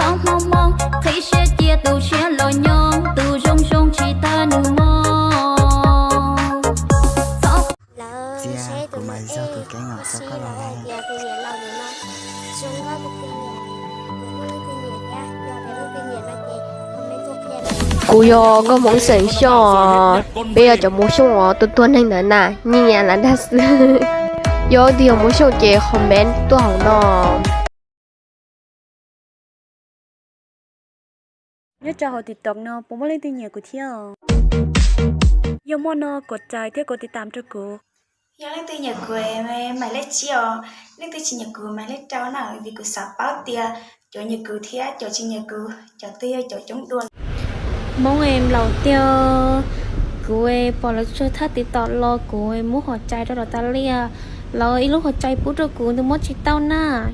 Hmoob Hmoob qhib siab cia tu siab los nyob, tus zoo zoo tsis tag nus mog. Txhob txia, kuv mas yog tus keeb os, txhob koj los lawm. Kuv yog Nkauj Hmoob xeem Xyooj, peb yog cov Hmoob Xyooj uas tuaj tuag neeg ntawd na, nyiam lam dag xwb. Yog leej twg yog Hmoob Xyooj ces comment tuaj hauv no. Nyob rau hauv TikTok no puas muaj leej twg nyiam kuv thiab? Yog muaj no kom cais thiab kom tiv tam rau kuv. Yog leej twg nyiam kuv, maim lej tsib os, leej twg tsis nyiam kuv maim lej rau na, vim kuv xav paub tias cov nyiam kuv thiab cov tsis nyiam kuv, cov twg yog cov coob dua. Hmoob es nplaum tiag, kuv pom lawv tso thaj TikTok los kuv muab hua cai rau lawv tas li, lawv ib lub hua cai pub rau kuv nws muab tsis tau na.